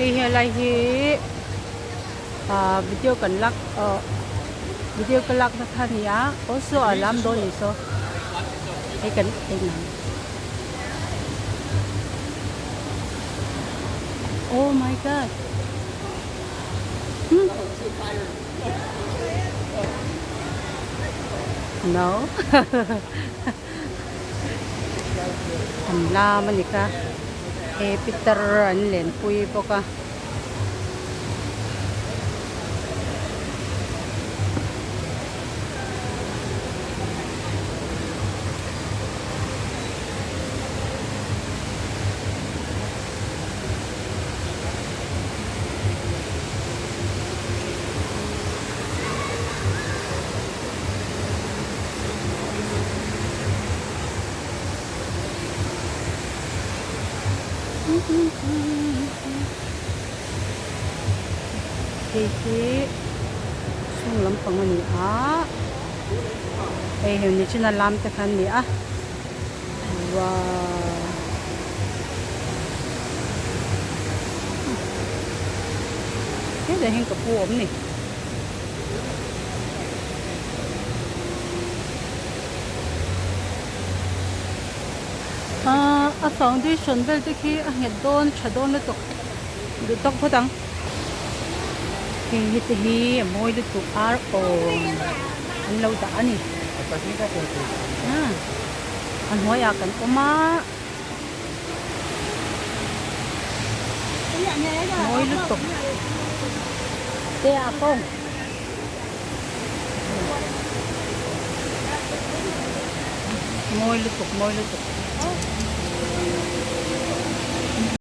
Hei helai hi ah video kan lak ah video ka lak na kha a ni a also a lam dawn ni saw hei kan en ang oh my god no An lam a ni kha he pitar an lenpui bawk a. Hei hi chung lampang a ni a hei heng nichina lam te kha an ni a wow hetah hian ka pu a awm ni. Ahh a foundation vel te khi a nghet dawn tha dawn lutuk duh tawk phawt ang hei hi te hi a mawi lutuk ar awm an lo dah a ni a hnuaiah kan awm a mawi lutuk te a kawng. Mawi lutuk mawi lutuk.